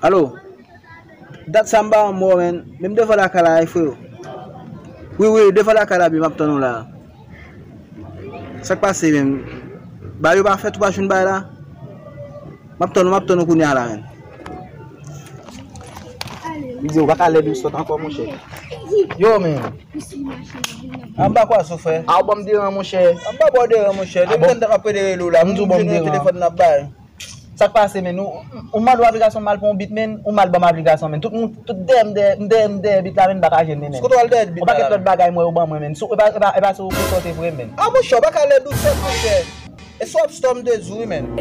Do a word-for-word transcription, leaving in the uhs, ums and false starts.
Alo? Dat sa m pa wè w, menn. Men m devan lakay la wi, freyo. Wi, wi, devan lakay la, bi, m ap tann ou la. Sa k pase, menn? Bagay yo pa fèt, ou pa jwenn bagay la? M ap tann ou, m ap tann ou kounye a la, menn. Li di ou pa ka lèd ou sòt ankò, monchè. Yo, menn. A, m pa kwè sa w fè. A, ou ban m deran, monchè. A, m pa ba w deran, monchè. Depi lè m t ap pede rele w la, m di w ban m deran. Telefòn nan bay. Sa k pase, menn? Ou, ou mande yon aplikasyon m al pran yon bit, menn, ou mal ban m aplikasyon, menn. Tout moun, tout dèyè m, dèyè m, dèyè m, dèyè bit la, menn, m pa ka jwenn li, menn. Kote w al dèyè bit la? Yon pakèt lòt bagay m wè ou ban mwen, menn. Si w, e pa, e pa, e pa sou ou sòti vre, menn. A, monchè, w pa ka lèd ou sòt, monchè. E sou w ap stòm de zou wi, menn.